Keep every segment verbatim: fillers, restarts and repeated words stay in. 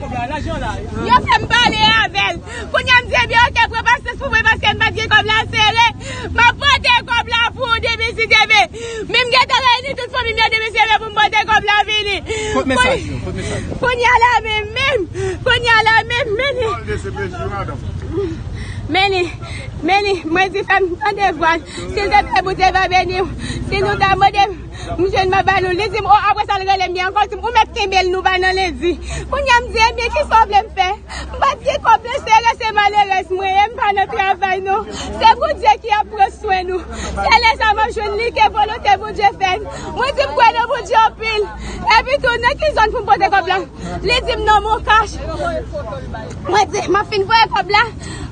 Yo fè m pale avè l. Kounye a m di, ebyen, oke, pran pasyans pou mwen paske m pa t gen kòb la sere. M ap pote kòb la pou ou demen si Dye vle. Men m gentan reyini tout fanmi m yo demen si Dye vle pou m pote kòb la vini. Kote mesaj yo? Kote mesaj yo? Kounye a la menm, menm. Kounye a la menm, menm. Pale de se mesye yo, madanm. Meni, Meni, mwen di fè m tande vwa l. Silteple, Bondye va beni w. Si nou ta mande m, m jwenn m ap ba nou. Li di m, o, apre sa, l rele m byen ankò, li di m, ou mèt kenbe l, nou pa nan lendi. Kounye a, m di, ebyen, kisa w vle m fè? M pa t gen kòb la sere, se malerèz mwen ye, m pa nan travay, non. Se Bondye ki ap pran swen nou. Se lè sa m ap jwenn li ke volonte Bondye fèt. Mwen di, m kwè nan Bondye anpil. Epi tou, nan ki zòn pou m pote kòb la? Li di m nan Moncash. Mwen di, m ap fin voye kòb la.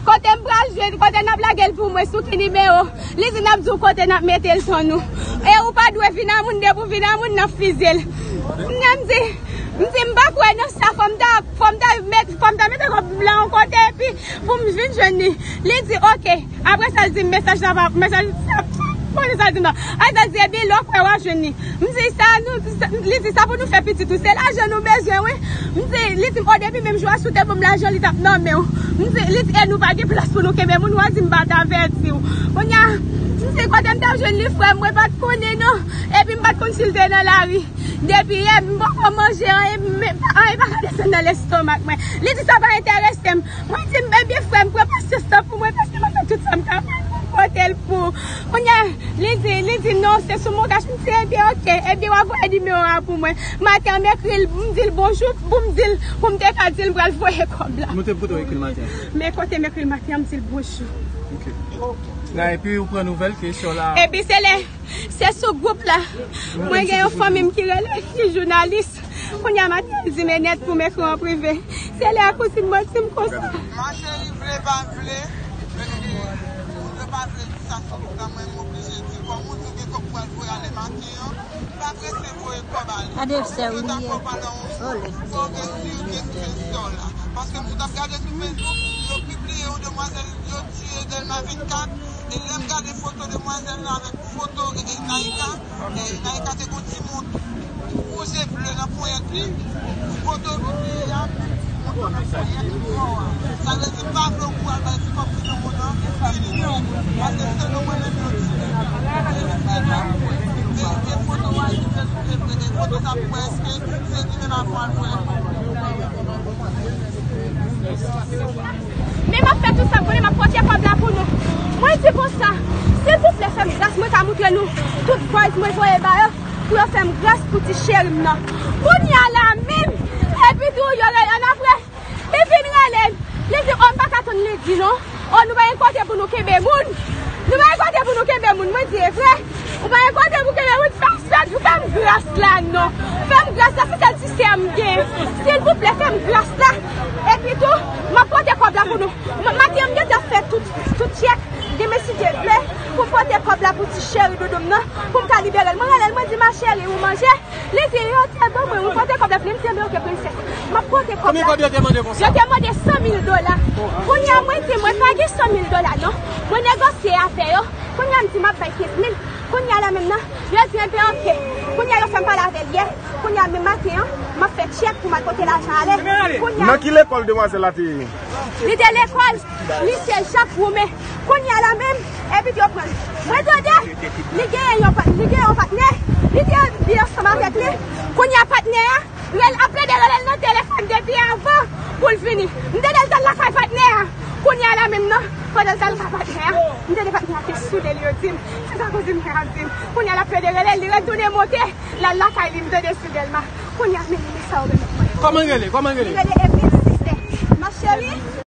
Kote m pral jwenn, kote n ap lage l pou mwen, sou ki nimewo? Li di n ap di w kote n ap mete l, tann nou. E ou pa dwe vin a moun, depi w vin a moun, n ap fizye l. Kounye a m di, m di, m pa kwè nan sa, fò m ta, fò m ta met, fò m ta mete kòb la yon kote, epi pou m vin jwenn li. Li di, oke. Apre sa, l di m mesaj la pa, mesaj la, pa konn sa l di m nan. Apre sa, l di, ebyen, lè w kwè w a jwenn li. M di, sa, nou, sa, li di, sa pou nou fè pitit ou, se lajan nou bezwen, wi. M di, li di m, o, depi menm jou a, si w te ban m lajan, li t ap nan men w. M di, li di, e nou pa gen plas pou nou kenbe moun, w a di m pa t avèti w. Kounye a, m di, kote m t ap jwenn li, frè m, mwen pa t konnen, non. Epi m pa t konn si l te nan lari. Depi yè, m poko manje anyen, men anyen pa ka desann nan lestomak mwen. Li di, sa pa enterese m. Mwen di, ebyen, frè m, pran pasyans lan pou mwen, paske mwen fè tout sa m kapab pou m pote l pou ou. Kounye a, li di, li di, non, se sou Moncash. M di, ebyen, oke, ebyen, w a voye nimewo a pou mwen. Maten an, m ekri l, m di l bonjou, pou m di l, pou m te ka di l m pral voye kòb la. Kote w ekri l maten an? Men kote m ekri l maten an, m di l bonjou. Ok. Nan, epi ou pran nouvèl ke sè w la. Epi se lè, se sou gwoup la. Mwen gen yon fanmi m ki rele, ki jounalis. Kounye a maten, l di m, Enèt, pou m ekri w an prive. Se lè a kouzin mwen di m konsa. Ma chérie, vle pa vle, e, moun yo pa vle di sa sou moun nan, mwen m oblije di, kòm ou di w gen kòb pou al voye ale maten an, pa prese voye kòb ale. Gade sè w li ye. Fò w gen sirke sou sè w la. Paske m t ap gade sou Facebook, yo pibliye yon demwazèl, yo tiye Dèlma vennkat, e lè m gade foto demwazèl la avèk foto, e, e, Naïka, e, Naïka te gon ti mont wouj e ble nan ponyèt li. Foto pibliye a, menm ti mont nan ponyèt li, mò a. Sa vle di, m pa vle w kou al bay ti kòb ki nan mond nan, fini nèt. Paske se nou mwen menm yo di. E, e, e foto a, e, e, e foto sa pou wè èske se li menm avè w al voye. Men m ap fè tout sa m konnen, m ap pote kòb la pou nou. Mwen di konsa, silvouplè, fè m gras, mwen ka moutre nou tout voice mwen voye ba yo, pou yo fè m gras pou ti cheri m nan. Kounye a la menm, epi tou, yo rele, annapre, li vin rele m. Li di, o, m pa ka tann lendi, non. O, nou pa gen kote pou nou kenbe moun. Nou pa gen kote pou nou kenbe moun. Mwen di, e vre? Ou pa gen kote pou kenbe moun, fè m, fè m gras la, non. Fè m gras la, se sèl ti sè m gen. Silvouplè, fè m gras la. Epi tou, m ap pote kòb la pou nou. M, maten an, m gentan fè tout, tout tchèk. Demen, si Dye vle, pou m pote kòb la pou ti cheri doudou m nan, pou m ka libere l. Mwen rele l, mwen di, ma chérie, ou manje? Li di, yo te ban mwen, ou pote kòb la pou li. M di, ebyen, oke, prensès. M ap pote kòb la. Konbyen kòb yo te mande konsa? Yo te mande san mil dola. Kounye a, mwen di, mwen pa gen san mil dola, non. Mwen negosye avè yo. Kounye a, m di, m ap bay kenz mil. Kounye a la menm nan, yo di, ebyen, oke. Kounye a, yo fè m pale avè l yè. Kounye a, menm maten an, m ap fè tchèk pou m al pote lajan ale. Kounye a, nan ki lekòl demwazèl la te ye? Li te lekòl Lise Jak Woumen. Kounye a la menm, epi yo pran l. Mwen tande, li genyen yon pa-, li genyen yon patnè. Li te byen ansanm avèk li. Kounye a, patnè a rele, ap plede rele l nan telefòn depi avan pou l vini. M tande l t al lakay patnè a. Kounye a la menm nan, pandan l t al lakay patnè a, m tande patnè a te soule l, yo di m. Se sa kouzin mwen ap di m. Kounye a, l ap plede rele l, li retounen monte, l al lakay li, m tande sou Dèlma. Kounye a, men, men sa yo remèt mwen. Kòman l rele? Kòman l rele? Li rele Emile Sisè. Ma chérie.